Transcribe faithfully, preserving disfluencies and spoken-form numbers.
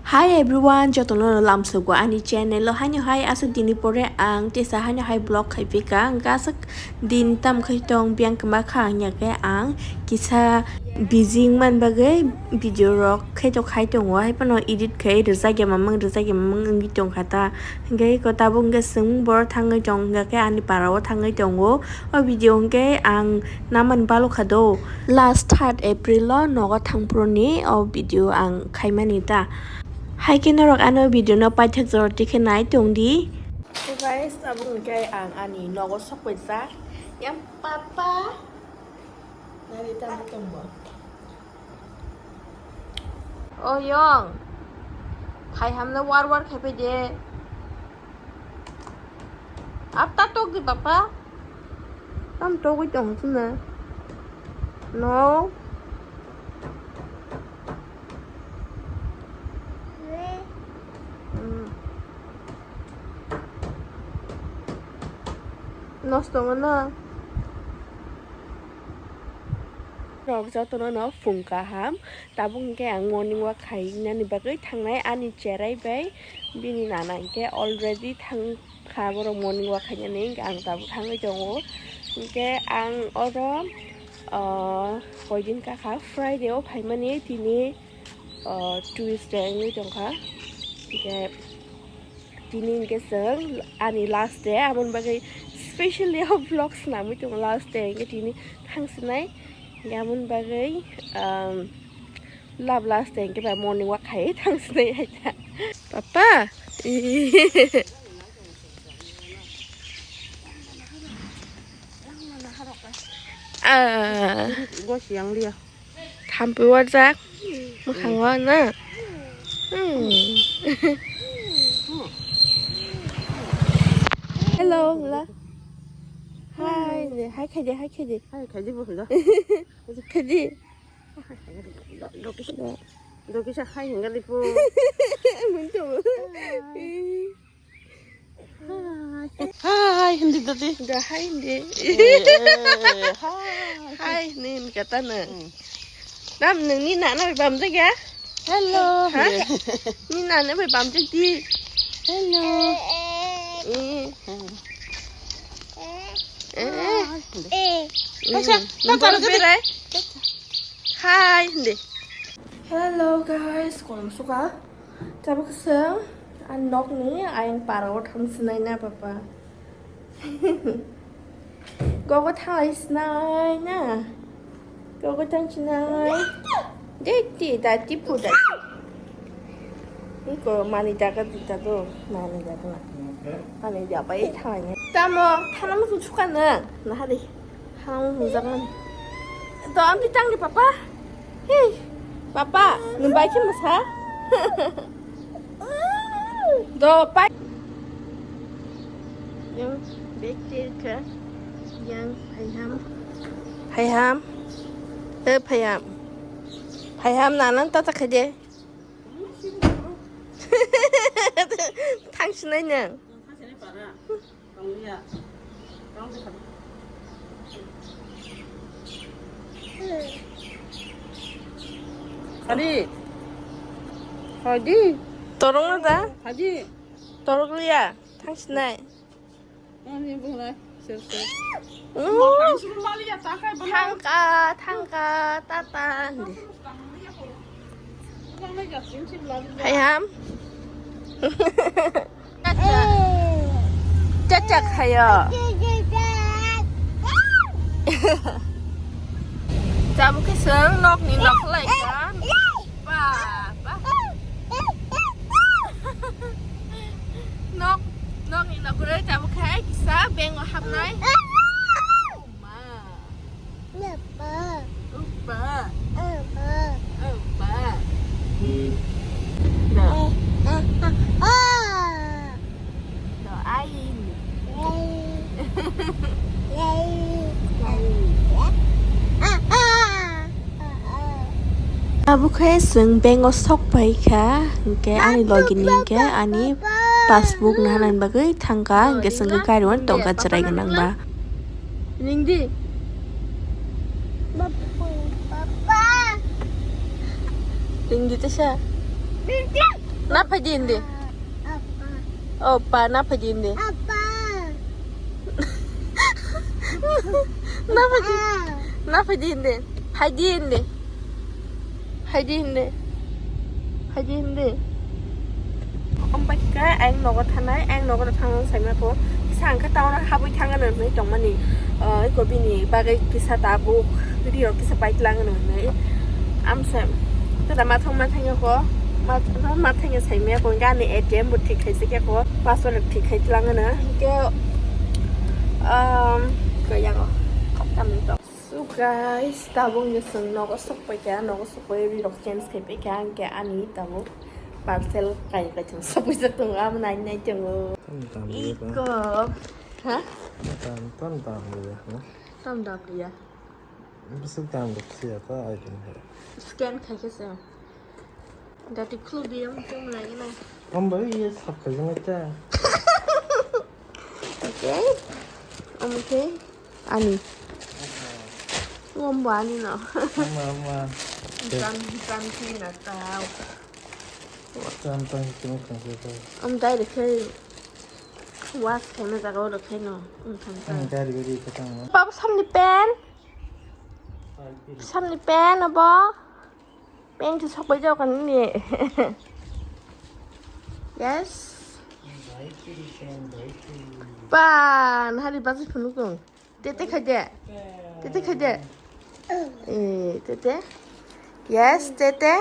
Hi everyone, jotono lamsogo ani channel o. Haino hai aswk dini pore ang tesa haino hai vlog khai phi kha. Ang aswk din tam khai tong, biyang kwma kha, wngya khe ang kisa busy wngmani bagwi video rok khe to khai tongo. Hai phano edit khai rwjak ya mamang, rwjak ya mamang wngwi tong kha ta. Hingke ko tabuk hingke chwng boro thangwi tong, hingke ani para o thangwi tongo. O video hingke ang namani balokha do. Last third April o nogo thangphuru ni o video ang khaimani ta. Hai khe norok ano video no paithak jora tikhe nai tong di. So guys, tabuk hingke ang ani nogo sok paijak. Yang papa. Nari tabuk tongbo. O yong, phai hamle war war khai phai de. Ap ta tok di papa. Tam togwi tong chuna. No. Mm. Nosto mano. Rok jotono no phung kaham. Tabuk hingke ang morning walk khainani bagwi thangnai ani cherai bai bini nana hingke already thangkha borok morning walk khainani, hingke ang tabuk thangwi tongo. Hingke ang oro, ah, koidin kakha Friday o phaimani tini, ah, Tuesday wngwi tongkha. Hingke Tini hingke chwng ani last day, aboni bagwi specially o vlog swnamwi tongo last day hingke tini thangsinai. Hingke aboni bagwi, um, lab last day hingke ba morning walk khai thangsinai hai ta. Papa. Ah. Go siang dia. Thampi warjak. Mwkhango na. Hmm. Hello, la. Hi, de, hi, khaide, hi, khaide. Hi, khaide bo hunda. Khaide. Dokisa, dokisa hi hingali po. Muncho. Hi. Hi. Hi, hindi dati. Da hi hindi. Eh, eh, hi. Hi, nin kata na. Hmm. Dam nini nana bai bam jaga? Hello. Ha? Ni nana bai bam jag di. Hello. Eh. Hmm. Eh. Hi. Acha, hmm. Nang taruh berai. Hi, hindi. Hello guys, kolom suka. Tabuk se, ang nokni ayang parao thang sinai na papa. Gogo thang sinai na. Gogo thang sinai. Deti, dati, pu dati. Iko mani jaga dita do, mani jaga na. Mani jaga bai thang. Tamo, thana musu suka na. Na hari. Hang hujak mani. To amti tang di papa. Hey, papa, nung bai khe masa. Do pai. Yang bek tir kha. Yang Phaiham. Phaiham. Eh, Phaiham. Phaiham nanan tata khaide. Thang sinai nang. Hadi. Hadi. Torong na da? Hadi. Torok liya. Thang sinai. Ani bunglai. Sir, sir. Mm. Thangka, thangka, tata. Phaiham. Chachak khayo. Tabuk khe chwng nokni nok khlai kha. Ba, ba. Nok, nokni nok kwrwi tabuk khe kisa bank o hapnai. Ma. Upa. Upa. Upa. Upa. No. Eh, eh, ah, ah. No, ai. Ai. Ai. Ai. Ah, ah. Ah, ah. Abo khe chwng bank o sok pai kha, hwnkhe ani logi ni hwnkhe ani passbook naharnani bagwi thangkha, hwnkhe chwng khe gari o tongkha chwrai gwnang ba. Ringdi. Papa. Ringdi tesa. Ringdi. Na phaidi hindi. Opa, na phaidi hindi. Na phaidi, na phaidi hindi. Phaidi hindi. Phaidi hindi. Phaidi hindi. Omo bai khe ang nogo thanai, ang nogo thangna saimaya kho. Kisa ang khe town o habwi thangna hinwi tongmani. Ah, eko bini bagwi kisa tabuk video kisa pai twlangno hinwi. Amsa tada mathang mathang ko, mathang mathang saimaya ko, gani A T M bo thik khai se khe ko, password thik khai twlangno. Ke, um, ko yago. Tamni to. So guys, tabuk ni sung nogo sok pai kha, nogo sok pai ri rok change khai pai kha, ang ke ani tabuk parcel kai kai thang sok pai jak tongo, amo nai nai tongo. Tam tam ya ba. Iko. Ha? Tam tam tam ya, ha? Tam tam ya. Bwswk tam rok siya ta item hai. Scan khai khe se. Dati khuluk di, omo chum lai na. Omo bai ye sap khai jang ta. Okay. Omo khe ani. Omo bo ani no. Ama ama. Tam tam ki na ta. Tam tam ki mo kan se ta. Omo dai de khe. Wash khaina jaga o rwkhaino wngkha. Ang gari gari khe tamo. Baba, samni pen? Samni pen abo? Pen khe sokbai jao kha nini. Yes. Pan hari basi phunukung. Tete khaide. Tete khaide. Eh, tete. Yes, tete.